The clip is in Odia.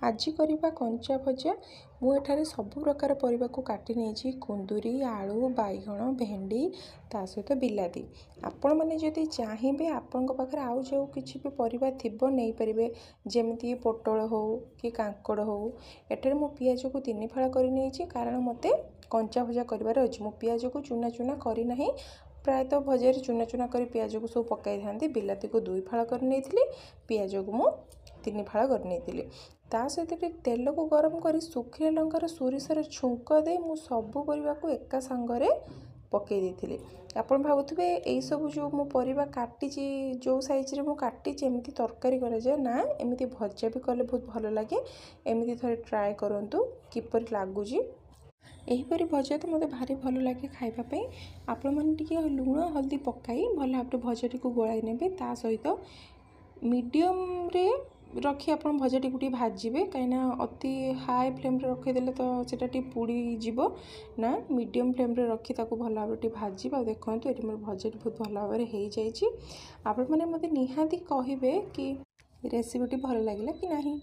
ଆଜି କରିବା କଞ୍ଚା ଭଜା। ମୁଁ ଏଠାରେ ସବୁ ପ୍ରକାର ପରିବାକୁ କାଟି ନେଇଛି, କୁନ୍ଦୁରି, ଆଳୁ, ବାଇଗଣ, ଭେଣ୍ଡି, ତା ସହିତ ବିଲାତି। ଆପଣମାନେ ଯଦି ଚାହିଁବେ, ଆପଣଙ୍କ ପାଖରେ ଆଉ ଯେଉଁ କିଛି ବି ପରିବା ଥିବ ନେଇପାରିବେ, ଯେମିତି ପୋଟଳ ହେଉ କି କାଙ୍କଡ଼ ହେଉ। ଏଠାରେ ମୁଁ ପିଆଜକୁ 3 ଫାଳ କରି ନେଇଛି, କାରଣ ମୋତେ କଞ୍ଚା ଭଜା କରିବାର ଅଛି। ମୁଁ ପିଆଜକୁ ଚୁନା ଚୁନା କରିନାହିଁ। ପ୍ରାୟତଃ ଭଜାରେ ଚୁନା ଚୁନା କରି ପିଆଜକୁ ସବୁ ପକାଇଥାନ୍ତି। ବିଲାତିକୁ 2 ଫାଳ କରି ନେଇଥିଲି, ପିଆଜକୁ ମୁଁ 3 ଫାଳ କରି ନେଇଥିଲି। ତା ସହିତ ଟିକେ ତେଲକୁ ଗରମ କରି ଶୁଖିଲା ଲଙ୍କାର ସୋରିଷର ଛୁଙ୍କ ଦେଇ ମୁଁ ସବୁ ପରିବାକୁ ଏକା ସାଙ୍ଗରେ ପକାଇ ଦେଇଥିଲି। ଆପଣ ଭାବୁଥିବେ, ଏଇସବୁ ଯେଉଁ ମୁଁ ପରିବା କାଟିଛି, ଯେଉଁ ସାଇଜ୍ରେ ମୁଁ କାଟିଛି, ଏମିତି ତରକାରୀ କରାଯାଏ ନା? ଏମିତି ଭଜା ବି କଲେ ବହୁତ ଭଲ ଲାଗେ। ଏମିତି ଥରେ ଟ୍ରାଏ କରନ୍ତୁ କିପରି ଲାଗୁଛି। ଏହିପରି ଭଜା ତ ମୋତେ ଭାରି ଭଲ ଲାଗେ ଖାଇବା ପାଇଁ। ଆପଣମାନେ ଟିକେ ଲୁଣ ହଳଦୀ ପକାଇ ଭଲ ଭାବରେ ଭଜାଟିକୁ ଗୋଳାଇ ନେବେ। ତା ସହିତ ମିଡ଼ିୟମରେ ରଖି ଆପଣ ଭଜାଟିକୁ ଟିକେ ଭାଜିବେ, କାହିଁକିନା ଅତି ହାଇ ଫ୍ଲେମ୍ରେ ରଖିଦେଲେ ତ ସେଇଟା ଟିକେ ପୋଡ଼ିଯିବ ନା। ମିଡ଼ିୟମ୍ ଫ୍ଲେମ୍ରେ ରଖି ତାକୁ ଭଲ ଭାବରେ ଟିକେ ଭାଜିବେ। ଆଉ ଦେଖନ୍ତୁ, ଏଠି ମୋର ଭଜାଟି ବହୁତ ଭଲ ଭାବରେ ହେଇଯାଇଛି। ଆପଣମାନେ ମୋତେ ନିହାତି କହିବେ କି ରେସିପିଟି ଭଲ ଲାଗିଲା କି ନାହିଁ।